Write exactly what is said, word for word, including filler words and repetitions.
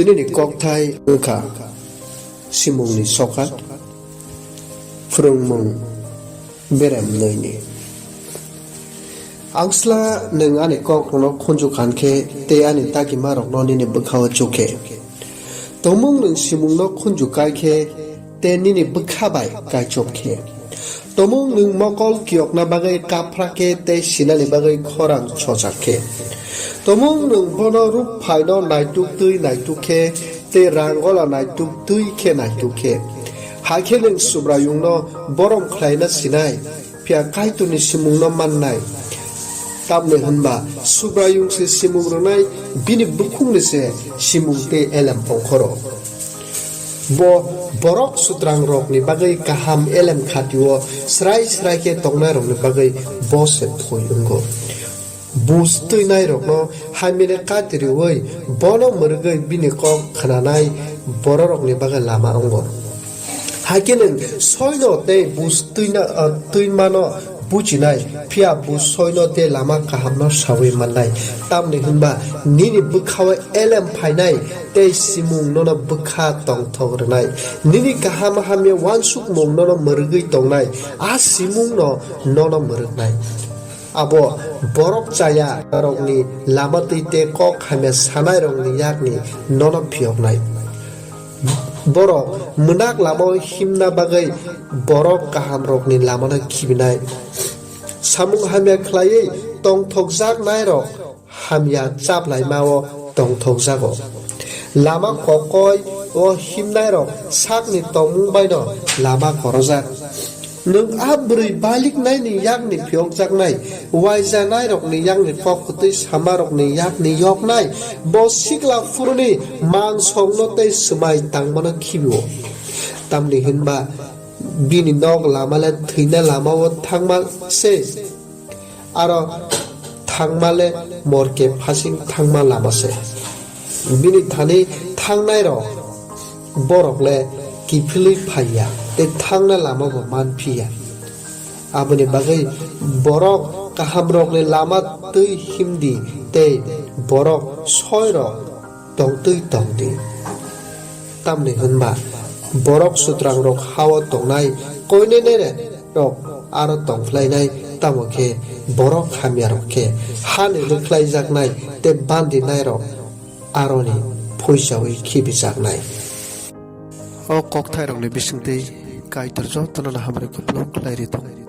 Tinini kokthai wngkha simungni sokat, phrwngmung berem nwi ni. Angsla nwng ani kokrokno khunju khan khe tei ani dagimarokno nini bwkhao chuk khe. Tomung nwng simungno khunju kai khe tei nini bwkha bai kaichop khe. Tomung nwng mokol kiyokna bagwi kaphra khe tei sinani bagwi khorang chojak khe. Tomung nwng bono ruk phaino naituk twi naituk khe tei rang gola naituk twi khe naituk khe. Hakhe nwng Subraiyungno borom khlaina sinai, phiya Kaitorni simungno mannai. Tamni hwnba Subraiyung se simung rwnai, bini bukhukni se simung tei elem ongkhoro. Bo borok sutrangrokni bagwi kaham elem khatio, srai srai khe tongnairokni bagwi bo se thoi wngo. Bus twinairokno hamyani kati riui bono mwrwgwi bini kok khnanai bororokni bagwi lama wngo. Hakhe nwng soino tei bus twina, ah, twimano buchinai, phiya bus soino tei lama kahamno saui mannai. Tamni hwnba nini bwkhao elem phainai tei simung nono bwkha tongthok rwnai. Nini kaham hamya uansukmung nono mwrwgwi tongnai, a simungno nono mwrwknai. Abo borok chaya rokni lama twi tei kok hamya sanai rokni yakni nono phiyoknai. Borok mwnak lamao himna bagwi borok kahamrokni lamano khibinai. Samung hamya khlaiwi tongthokjaknairok hamya chaplaimao tongthokjago. Lama kokoi o himnairok sakni tongmung baino lama korojak. Nwng a bwrwi baliknaini yakni phiyokjaknai, waijanairokni yakni kok kwtwi samarokni yakni yoknai, bo sikla phuruni mansongno tei swmai tangmano khibio. Tamni hwnba bini nok lama le thwina lamao thangma se, aro thangma le morke phasing thangma lama se. Bini thani thangnairok borok le kiphilwi phaiya tei thangna lama bo manphiya. Aboni bagwi borok kahamrokni lama twi himdi tei borok soirok tongtwi tongdi. Tamni hwnba borok sutrangrok hao tongnai koinene rok aro tongphlainai, tamo khe borok hamyarok khe hani rwkhlaijaknai tei bandinairok aroni phuichaui khibijaknai. O kokthairokni bisingtwi Kaitor jotono hamari kupulung khlai ri tongo.